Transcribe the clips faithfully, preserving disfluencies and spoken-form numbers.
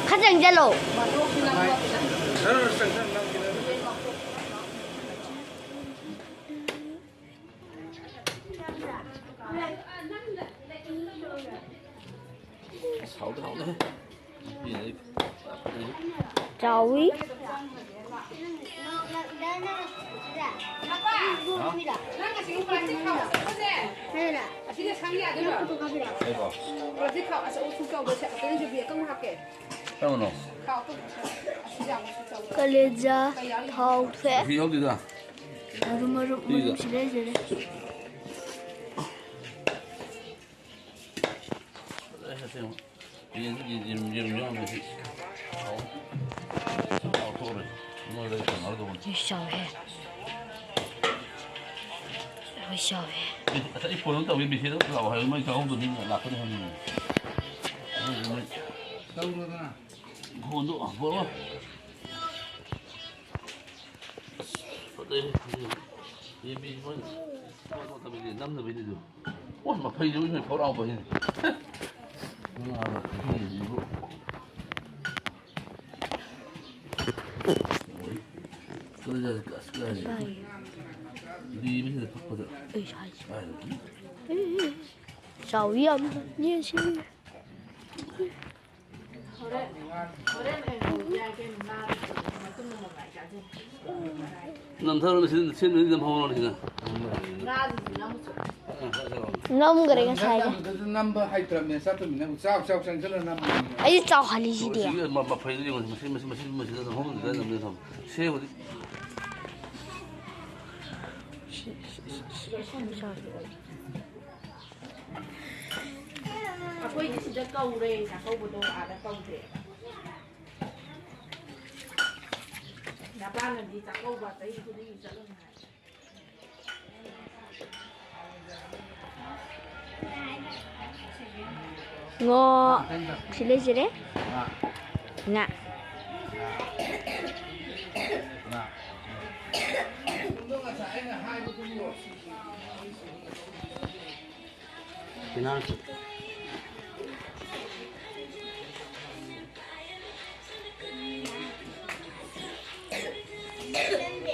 ꯈꯔ ꯆꯪꯁꯤꯜꯂꯣ꯫ ꯍꯥꯎꯗꯤ ꯍꯥꯎꯅꯤꯍꯦ꯫ ꯆꯥꯎꯏ꯫ ꯅꯪ ꯑꯁꯤꯒꯤ ꯄ꯭ꯂꯥꯁꯇꯤꯛ ꯈꯥꯎ ꯑꯆꯧꯕꯁꯦ, ꯑꯁꯤꯗ ꯁꯪ ꯌꯥꯗꯣꯏꯔꯣ? ꯀꯩꯕꯣ? ꯄ꯭ꯂꯥꯁꯇꯤꯛ ꯈꯥꯎ ꯑꯆꯧꯕ ꯁꯨꯛ ꯆꯥꯎꯕꯁꯦ, ꯑꯀꯪ ꯌꯨꯕꯤ ꯑꯀꯪꯕ ꯍꯥꯞꯀꯦ꯫ ꯀꯔꯝꯕꯅꯣ? ꯈꯥꯎ ꯑꯀꯪꯕ ꯑꯁꯤ ꯌꯥꯝꯕ ꯁꯨꯛ ꯆꯥꯎꯕ꯫ ꯀꯂꯦꯖꯥ ꯊꯥꯎ ꯊꯣꯛꯑꯦ꯫ ꯀꯣꯐꯤ ꯌꯥꯎꯗꯦꯗ꯫ ꯑꯗꯨ ꯃꯔꯨꯞ ꯁꯤꯗ꯫ ꯃꯔꯨꯞ ꯁꯤꯗꯩꯁꯤꯗ꯫ ꯐꯖꯩ, ꯑꯁꯦꯡꯕ꯫ ꯌꯦꯟꯁꯨ ꯌꯦꯟ-, ꯌꯦꯔꯨꯝ, ꯌꯦꯔꯨꯝ ꯌꯥꯎꯔꯝꯃꯦ ꯁꯤ꯫ ꯍꯥꯎ-, ꯍꯥꯎꯊꯣꯛꯑꯔꯣꯏ꯫ ꯅꯣꯏꯗ ꯀꯩꯅꯣ ꯇꯧꯕꯅꯤ꯫ ꯏꯁ, ꯆꯥꯎꯋꯦꯍꯦ꯫ ꯍꯣꯏ, ꯆꯥꯎꯋꯦ꯫ ꯑꯦ, ꯉꯁꯥꯏ ꯐꯣꯟ ꯑꯃ ꯇꯧꯏ, ꯃꯦꯁꯦꯖ ꯑꯃ ꯂꯥꯛꯑꯣ ꯍꯥꯏ, ꯃꯣꯏ ꯆꯥꯍꯧꯗꯕꯅꯤꯅ ꯂꯥꯛꯀꯅꯤ ꯍꯥꯏꯕꯅꯤ꯫ ꯑꯗꯨꯗꯤ ꯃꯣꯏ ꯇꯧꯔꯣꯗꯅ꯫ ꯐꯣꯟꯗꯣ ꯄꯣꯔꯛꯑꯣ꯫ ꯑꯁ, ꯐꯖꯩ꯫ ꯌꯦꯡꯕꯤꯌꯨ, ꯃꯣꯏꯅ ꯅꯝꯗꯕꯩꯅꯤ ꯑꯗꯨ꯫ ꯑꯣ, ꯃꯐꯩꯗꯨ ꯏꯃꯣꯏ ꯐꯧꯔꯥꯎꯕ ꯍꯤꯡ꯫ ꯉꯥꯒ ꯐꯩꯗꯨꯕꯨ꯫ ꯀꯗꯥꯏ ꯆꯠ-, ꯑꯁ, ꯀꯗꯥꯏ ꯆꯠ-, ꯂꯤꯕꯁꯤꯗ ꯐꯛꯄꯗ꯫ ꯑꯩ ꯁꯥꯏꯁꯦ꯫ ꯀꯥꯏꯗꯒꯤ? ꯆꯥꯎꯏ ꯌꯥꯝꯅ꯫ ꯌꯦꯡꯁꯤ꯫ ꯅꯝꯊꯔꯣ, ꯁꯤ ꯁꯦꯝꯗꯣꯏꯅꯤ, ꯅꯝꯍꯧꯔꯣ ꯁꯤꯗ꯫ ꯉꯝꯈꯔꯦ ꯉꯁꯥꯏꯒꯤ꯫ ꯅꯝꯕ ꯍꯩꯇ꯭ꯔꯕꯅꯦ, ꯆꯠꯇꯕꯅꯤꯅ꯫ ꯆꯥꯎ ꯆꯥꯎ ꯆꯪꯁꯤꯜꯂ ꯅꯝꯕꯅꯤꯅ꯫ ꯑꯩꯗꯤ ꯆꯥꯎꯍꯜꯂꯤꯁꯤꯗꯤ꯫ ꯁꯤꯒꯤ ꯃ-, ꯃꯐꯩꯗꯨ ꯌꯦꯡꯉꯣ, ꯃꯁꯤ, ꯃꯁꯤ, ꯃꯁꯤ, ꯃꯁꯤꯗ ꯅꯝꯍꯧꯔꯣ, ꯑꯗꯨꯗ ꯅꯝꯗꯣꯏ ꯊꯝꯃꯣ꯫ ꯁꯦꯝꯕꯗꯤ꯫ ꯑꯩꯈꯣꯏꯗꯤ ꯁꯤꯗ ꯀꯧꯔꯦ, ꯆꯥꯛꯀꯧꯕꯗꯣ ꯑꯥꯗ ꯀꯧꯗ꯭ꯔꯦ꯫ ꯅꯄꯥꯅꯗꯤ ꯆꯥꯛꯀꯧꯕ ꯆꯍꯤ ꯈꯨꯗꯤꯡꯒꯤ ꯆꯠꯂꯨ ꯍꯥꯏ꯫ ꯉꯣ꯫ ꯁꯤ ꯂꯩꯖꯔꯦ꯫ ꯉꯥ꯫ ꯄꯤꯅꯥꯁꯨ꯫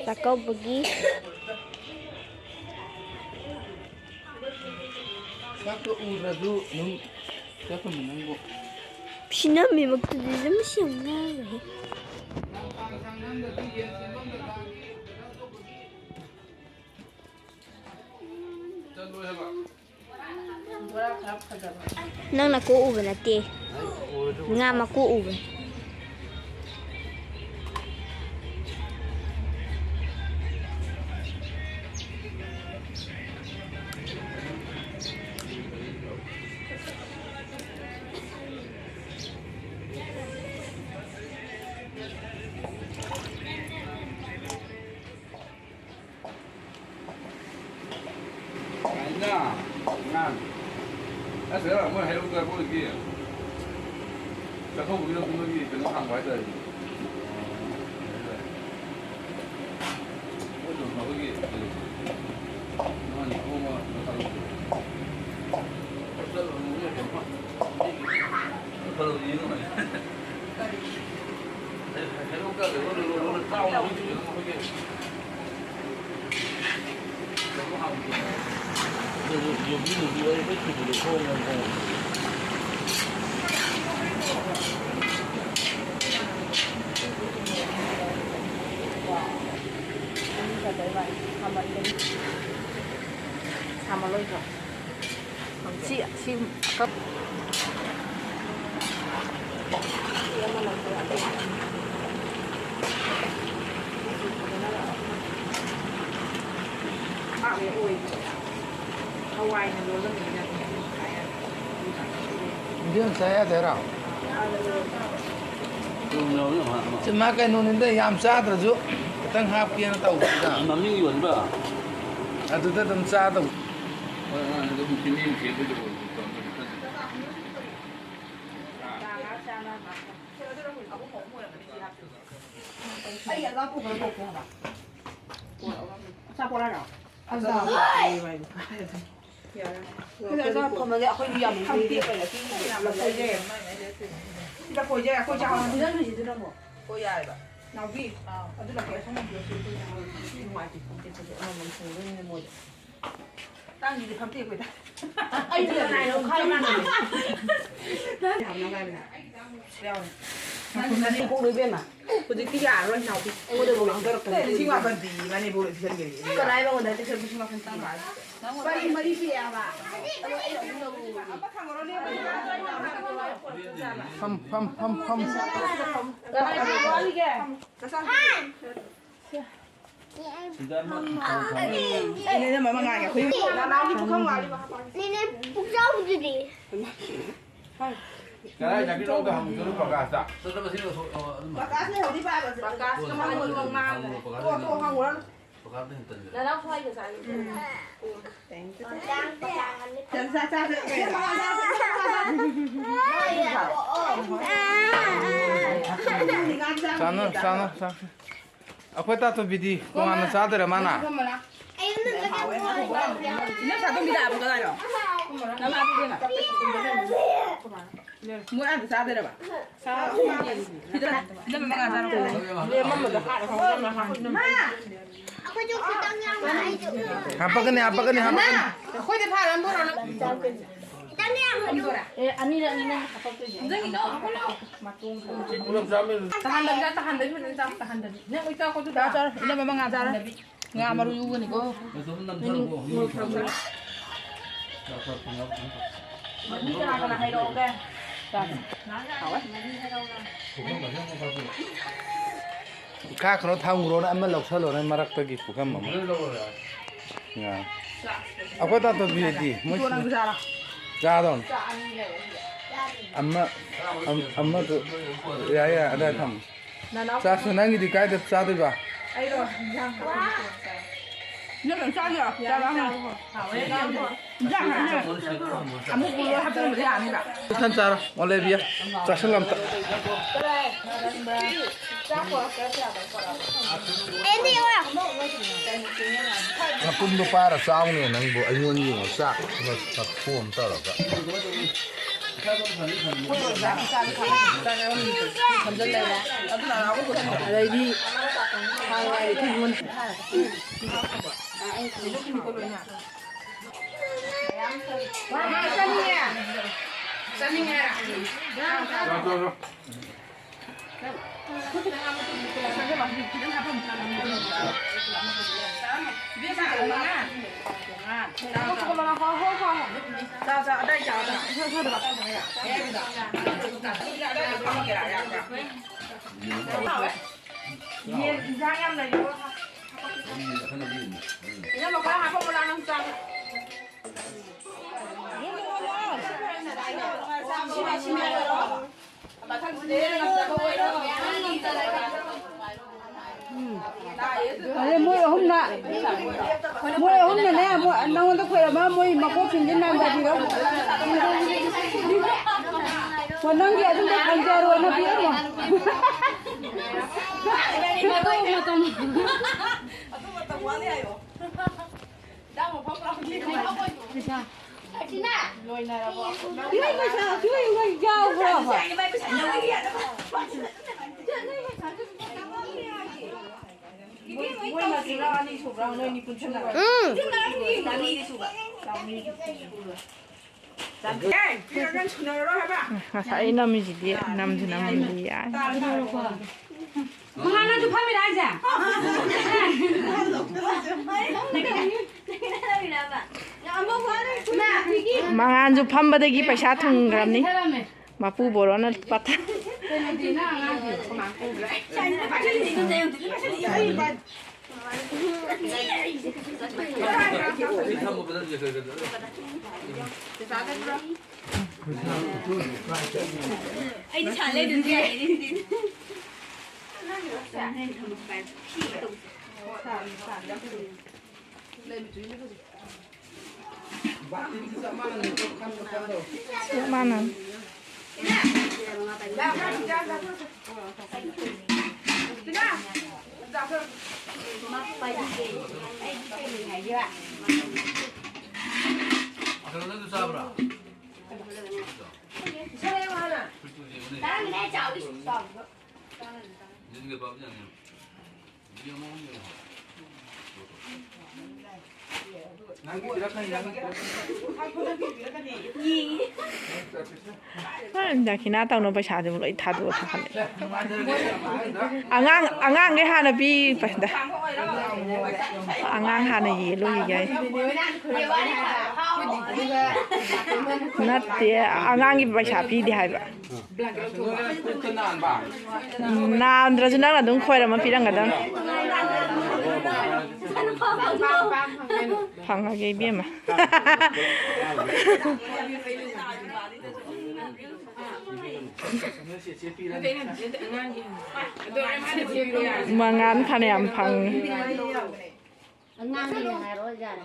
ꯆꯥꯛꯀꯧꯕꯒꯤ꯫ ꯁꯛꯇꯣ ꯎꯗ꯭ꯔꯁꯨ ꯑꯗꯨꯝ ꯆꯠꯐꯝ ꯅꯪꯕꯨ꯫ ꯐꯤꯅꯝꯃꯤꯃꯛꯇꯨꯗꯤ ꯑꯗꯨꯝ ꯁꯦꯝꯅꯔꯦ꯫ ꯆꯠꯂꯣꯏ ꯍꯥꯏꯕ꯫ ꯅꯪꯅ ꯀꯣꯛꯎꯕ ꯅꯠꯇꯦ, ꯉꯥ ꯃꯀꯣꯛ ꯎꯕꯅꯤ꯫ ꯀꯥꯏꯅ ꯑꯉꯥꯡ꯫ ꯑꯁ, ꯃꯣꯏ ꯍꯩꯔꯧꯗ ꯃꯣꯏꯒꯤ ꯆꯥꯛꯀꯧꯕꯒꯤꯗꯣ ꯃꯣꯏꯒꯤ ꯀꯩꯅꯣ ꯍꯥꯡꯕ ꯍꯥꯏꯇꯥꯔꯦ꯫ ꯃꯣꯏ ꯌꯣꯟꯅꯕꯒꯤ ꯀꯩꯅꯣ꯫ ꯃꯥꯅꯤ, ꯈꯣꯡꯕ ꯃꯈꯜ꯫ ꯆꯠꯂꯨꯔ ꯃꯣꯏ ꯀꯩꯅꯣ꯫ ꯃꯈꯜ ꯌꯦꯡꯉꯨ꯫ ꯍꯩꯔꯧꯗ ꯀꯩꯅꯣ ꯂꯣꯜꯂ ꯆꯥꯎꯅ ꯍꯧꯖꯤꯛ ꯀꯩꯅꯣ ꯃꯈꯣꯏꯒꯤ꯫ ꯁꯥꯃꯜꯂꯣꯏꯗ꯭ꯔꯣ? ꯁꯤ, ꯁꯤ ꯑꯀꯛ-, ꯁꯤ ꯑꯃ ꯂꯧꯊꯣꯛꯑꯒꯦ꯫ ꯁꯤꯁꯨ ꯐꯖꯅ ꯍꯥꯞꯄꯦ ꯑꯣꯏꯕ꯫ ꯍꯋꯥꯏꯅ ꯂꯣꯜꯂꯝꯃꯤꯅ ꯏꯟꯖꯥꯡ ꯆꯥ ꯌꯥꯗꯦ ꯍꯥꯏꯔꯣ? ꯆꯨꯝꯃꯦ, ꯍꯧꯖꯤꯛ ꯑꯃ, ꯑꯃ꯫ ꯁꯤ ꯃꯥ ꯀꯩꯅꯣꯅꯤꯗ, ꯌꯥꯝ ꯆꯥꯗ꯭ꯔꯁꯨ ꯈꯤꯇꯪ ꯍꯥꯞꯀꯦꯅ ꯇꯧꯕꯅꯤꯗ꯫ ꯃꯃꯤꯡ ꯌꯣꯟꯕ? ꯑꯗꯨꯗ ꯑꯗꯨꯝ ꯆꯥꯗꯧ꯫ ꯍꯣꯏ, ꯍꯣꯏ, ꯑꯗꯨꯝ ꯁꯤꯟꯕꯤ ꯃꯈꯦꯜꯗꯨꯗ ꯑꯣꯏꯔꯁꯨ ꯇꯧꯔꯒ ꯈꯤꯇꯪ꯫ ꯑꯩ ꯑꯆꯥꯄꯣꯠ ꯈꯔ ꯄꯨꯔꯛꯀꯦ ꯍꯥꯏꯕ꯫ ꯑꯆꯥꯄꯣꯠ ꯍꯥꯏꯔꯣ? ꯑꯆꯥꯄꯣꯠ꯫ ꯌꯥꯔꯦ꯫ ꯑꯩꯈꯣꯏꯗꯤ ꯑꯆꯥꯄꯣꯠ ꯊꯝꯃꯒꯦ, ꯑꯩꯈꯣꯏꯗꯤ ꯌꯥꯝ ꯂꯩꯔꯦ꯫ ꯂꯐꯣꯏꯁꯦ꯫ ꯂꯐꯣꯏꯁꯦ ꯑꯩꯈꯣꯏ ꯆꯥꯕ ꯉꯝꯗꯦ꯫ ꯍꯣꯏ, ꯌꯥꯏꯕ꯫ ꯅꯥꯎꯕꯤ, ꯑꯗꯨ ꯂꯥꯛꯀꯦ, ꯑꯁꯣꯝ ꯅꯥꯀꯟꯗ ꯁꯤ ꯅꯨꯡꯉꯥꯏꯇꯦ, ꯈꯣꯠꯇꯦ, ꯈꯣꯠꯇꯦ, ꯑꯃꯃꯝ ꯊꯣꯡꯗꯣꯏꯅꯤꯅ ꯃꯣꯏꯗ꯫ ꯇꯥꯡꯒꯤꯗꯤ ꯐꯝꯇꯦꯛ ꯑꯩꯈꯣꯏꯗ꯫ ꯑꯩꯗꯤ ꯀꯅꯥꯅꯣ ꯈꯪꯉꯤꯅꯣ? ꯌꯥꯝꯅ ꯉꯥꯏꯕꯅ꯫ ꯌꯥꯎꯔꯦ꯫ ꯅꯪ ꯅꯪ ꯀꯣꯛ ꯂꯣꯏ ꯏꯕꯦꯝꯃ꯫ ꯍꯧꯖꯤꯛꯇꯤ ꯌꯥꯔꯔꯣꯏ, ꯅꯥꯎꯕꯤ꯫ ꯑꯩꯉꯣꯟꯗꯕꯨ ꯉꯥꯡꯊꯔꯛꯀꯅꯤ꯫ ꯂꯤꯁꯤꯡ ꯃꯥꯄꯟ ꯄꯤ, ꯃꯅꯤꯄꯨꯔ ꯄꯤꯁꯟꯒꯦ꯫ ꯀꯅꯥ ꯑꯩꯉꯣꯟꯗ ꯍꯥꯏꯗꯤ ꯂꯤꯁꯤꯡ ꯃꯥꯄꯟ ꯆꯪꯉꯛꯑꯣ꯫ ꯃꯔꯤ, ꯃꯔꯤ ꯄꯤꯔꯛꯑꯦꯕ꯫ ꯑꯗꯣ ꯑꯩ ꯑꯗꯨꯝ ꯂꯧꯔꯒꯦ꯫ ꯐꯝ, ꯐꯝ, ꯐꯝ, ꯐꯝ꯫ ꯀꯅꯥ ꯋꯥꯠꯂꯤꯒꯦ? ꯅꯦꯅꯦ, ꯃꯃꯥ ꯉꯥꯏꯒꯦ, ꯑꯩꯈꯣꯏ ꯅꯅꯥꯎꯒꯤ ꯄꯨꯈꯝ ꯋꯥꯠꯂꯤꯕ ꯍꯥꯞꯄꯛꯑꯒꯦ꯫ ꯅꯦꯅꯦ, ꯄꯨꯛꯆꯥꯎꯕꯤꯗꯨꯗꯤ? ꯀꯗꯥꯏꯗꯒꯤꯅꯣ ꯑꯝꯇ ꯍꯪꯉꯨꯆꯣ, ꯄ꯭ꯔꯀꯥꯁꯇ꯫ ꯄ꯭ꯔꯀꯥꯁ ꯂꯩꯍꯧꯔꯤꯕ ꯍꯥꯏꯕ꯫ ꯄ꯭ꯔꯀꯥꯁꯀ ꯃꯥꯒꯤ ꯃꯃꯥꯒ꯫ ꯑꯣ, ꯇꯣ, ꯍꯪꯉꯨꯔꯅꯨ꯫ ꯅꯅꯥꯎ ꯊꯋꯥꯏꯒ ꯆꯥꯏ꯫ ꯎꯝ꯫ ꯆꯥ, ꯆꯥ, ꯆꯥ, ꯆꯥ꯫ ꯆꯥꯅ, ꯆꯥꯅ, ꯆꯥ꯫ ꯑꯩꯈꯣꯏ ꯇꯥꯇꯣꯝꯕꯤꯗꯤ ꯇꯣꯉꯥꯟꯅ ꯆꯥꯗꯣꯏꯔꯥ ꯃꯥꯅ? ꯏꯅꯝ ꯁꯥꯗꯣꯝꯕꯤ ꯂꯥꯛꯑꯕꯣ ꯀꯗꯥꯏꯅꯣ? ꯅꯃꯥꯗꯤ ꯏꯕꯦꯝꯃ꯫ ꯃꯣꯏ ꯑꯥꯗ ꯆꯥꯗꯣꯏꯔꯕ? ꯁꯤꯗ, ꯁꯤꯗ ꯃꯉꯥ ꯆꯥꯔꯣ꯫ ꯑꯩꯈꯣꯏꯁꯨ ꯈꯤꯇꯪ ꯌꯥꯝꯅ ꯑꯩꯁꯨ꯫ ꯍꯥꯄꯛꯀꯅꯤ, ꯍꯥꯄꯛꯀꯅꯤ, ꯍꯥꯄꯛꯀꯅꯤ꯫ ꯑꯩꯈꯣꯏꯗ ꯐꯥꯔ ꯑꯃ ꯄꯨꯔꯛꯑꯣ꯫ ꯈꯤꯇꯪ ꯌꯥꯝꯅ꯫ ꯑꯦ, ꯑꯅꯤꯔꯛꯅꯤꯅꯦ ꯍꯥꯄꯛꯇꯣꯏꯁꯦ꯫ ꯇꯥꯍꯟꯗꯕꯤꯗ, ꯇꯥꯍꯟꯗꯕꯤ ꯐꯖꯅ ꯆꯥꯎ, ꯇꯥꯍꯟꯗꯕꯤ꯫ ꯅꯪ ꯂꯣꯏ ꯆꯥꯎꯀꯣ ꯑꯗꯨꯗ꯫ ꯆꯥꯔꯣ, ꯆꯥꯔꯣ꯫ ꯏꯅꯝꯃ ꯃꯉꯥ ꯆꯥꯔꯣ꯫ ꯉꯥ ꯃꯔꯨ ꯌꯨꯒꯅꯤꯀꯣ꯫ ꯃꯤ ꯀꯅꯥ ꯀꯅꯥ ꯍꯩꯔꯛꯑꯣꯒꯦ? ꯆꯥꯁꯦ꯫ ꯍꯥꯎꯋꯦ꯫ ꯈꯥꯛꯈ꯭ꯔꯣ, ꯊꯝꯈ꯭ꯔꯣꯅ ꯑꯃ ꯂꯧꯁꯜꯂꯣꯅꯦ ꯃꯔꯛꯇꯒꯤ ꯄꯨꯈꯝ ꯑꯃ꯫ ꯉꯥ꯫ ꯑꯩꯈꯣꯏ ꯇꯥꯇꯣꯝꯕꯤꯗꯤ ꯃꯣꯏ ꯏꯕꯣ, ꯅꯪꯁꯨ ꯆꯥꯔꯣ꯫ ꯆꯥꯗꯧꯅꯦ꯫ ꯑꯃ, ꯑꯝ-, ꯑꯃꯗꯨ ꯌꯥꯏ, ꯌꯥꯏ, ꯑꯗꯥꯏ ꯊꯝꯃꯣ꯫ ꯅꯅꯥꯎ ꯆꯥꯁꯨ ꯅꯪꯒꯤꯗꯤ ꯀꯥꯏꯗ ꯆꯥꯗꯣꯏꯕ? ꯑꯩꯔꯣ? ꯏꯟꯖꯥꯡ ꯍꯥꯞꯄꯒ ꯆꯥꯔꯣ꯫ ꯅꯪ ꯂꯣꯏ ꯆꯥꯗꯣꯏꯔꯣ? ꯌꯥꯔꯦ, ꯆꯥꯔꯣ꯫ ꯆꯥꯔꯣ, ꯍꯥꯎꯋꯦ, ꯌꯥꯝ ꯍꯥꯎꯋꯦ꯫ ꯏꯟꯖꯥꯡ ꯍꯥꯞꯅ ꯑꯃꯨꯛ ꯄꯨꯔꯒ ꯍꯥꯞꯆꯤꯟꯕꯗꯤ ꯌꯥꯅꯤꯕ꯫ ꯏꯊꯟ ꯆꯥꯔꯣ, ꯑꯣꯂꯦꯕꯤꯌꯥ꯫ ꯆꯥꯁꯤꯜꯂꯣ ꯑꯝꯇ꯫ ꯑꯩꯗꯤ ꯑꯣ꯫ ꯃꯇꯨꯝꯗꯣ ꯄꯥꯏꯔ ꯆꯥꯎꯅꯦ ꯅꯪꯕꯨ, ꯑꯩꯉꯣꯟꯗ ꯌꯦꯡꯉꯣ, ꯆꯥꯛ ꯈꯔ ꯈꯣꯝ ꯇꯧꯔꯒ꯫ ꯑꯗꯩꯗꯤ ꯊꯥꯡ ꯂꯥꯏ ꯏꯊꯨ ꯌꯣꯟ꯫ ꯆꯥꯅꯤꯡꯉꯦ꯫ ꯆꯥꯅꯤꯡꯉꯦ꯫ ꯌꯦꯟ ꯏꯟꯖꯥꯡ ꯌꯥꯝ ꯂꯩꯔꯦ꯫ ꯏꯅꯝꯃ, ꯈꯔ ꯍꯥꯞꯄꯝꯃꯨ ꯂꯥꯎ, ꯅꯪ ꯆꯥꯕ꯫ ꯑꯗꯩ ꯃꯣꯏ ꯑꯍꯨꯝꯅ, ꯃꯣꯏ ꯑꯍꯨꯝꯅꯅꯦ, ꯃꯣꯏ, ꯅꯉꯣꯟꯗ ꯈꯣꯏꯔꯝꯃ ꯃꯣꯏ ꯃꯀꯣꯛꯁꯤꯡꯁꯦ ꯅꯥꯟꯊꯕꯤꯔꯣ꯫ ꯍꯣ, ꯅꯪꯒꯤ ꯑꯗꯨꯝ ꯈꯟꯖꯔꯣꯅ ꯄꯤꯔꯝꯃꯣ꯫ ꯄꯩꯁꯥ꯫ ꯏꯃꯥꯏ, ꯄꯩꯁꯥ, ꯏꯃꯥꯏ, ꯏꯃꯥꯏ, ꯌꯥꯎꯕ꯭ꯔꯣ? ꯎꯝ꯫ ꯉꯁꯥꯏ ꯅꯝꯃꯤꯁꯤꯗꯤ ꯅꯝꯁꯨ ꯅꯝꯃꯝꯗꯦ, ꯌꯥꯏ꯫ ꯃꯉꯥꯜ, ꯅꯪꯁꯨ ꯐꯝꯃꯤꯔ ꯍꯥꯏꯁꯦ? ꯃꯉꯥꯜꯁꯨ ꯐꯝꯕꯗꯒꯤ ꯄꯩꯁꯥ ꯊꯨꯡꯈ꯭ꯔꯕꯅꯤ꯫ ꯃꯄꯨ ꯕꯣꯔꯣꯅ ꯂꯨꯄꯥ ꯇꯔꯥ꯫ ꯑꯩꯗꯤ ꯁꯥ ꯂꯩꯗꯨꯗꯤ ꯌꯥꯏꯌꯦ, ꯑꯗꯨꯗꯤ꯫ ꯆꯞ ꯃꯥꯟꯅꯩ꯫ ꯗꯈꯤꯅꯥ ꯇꯧꯅꯕ ꯄꯩꯁꯥꯁꯤꯕꯨ ꯂꯣꯏ ꯊꯥꯗꯣꯛꯑ ꯊꯝꯍꯜꯂꯦ꯫ ꯑꯉꯥꯡ, ꯑꯉꯥꯡꯈꯩ ꯍꯥꯟꯅ ꯄꯤ꯫ ꯑꯉꯥꯡ ꯍꯥꯟꯅ ꯌꯦꯜꯂꯨꯈꯤꯒꯦ ꯍꯥꯏ꯫ ꯅꯠꯇꯦ, ꯑꯉꯥꯡꯒꯤ ꯄꯩꯁꯥ ꯄꯤꯗꯦ ꯍꯥꯏꯕ꯫ ꯎꯝ, ꯅꯥꯟꯗ꯭ꯔꯁꯨ ꯅꯪꯅ ꯑꯗꯨꯝ ꯈꯣꯏꯔꯝꯃ ꯄꯤꯔꯝꯒꯗꯕꯅꯤ꯫ ꯐꯪꯉꯒꯦ ꯏꯕꯦꯝꯃ꯫ ꯃꯉꯥꯜ ꯐꯅꯌꯥꯝ ꯐꯪꯉꯤ꯫ ꯑꯉꯥꯡꯒꯤꯅꯦ ꯍꯥꯏꯔꯣ ꯌꯥꯔꯦ꯫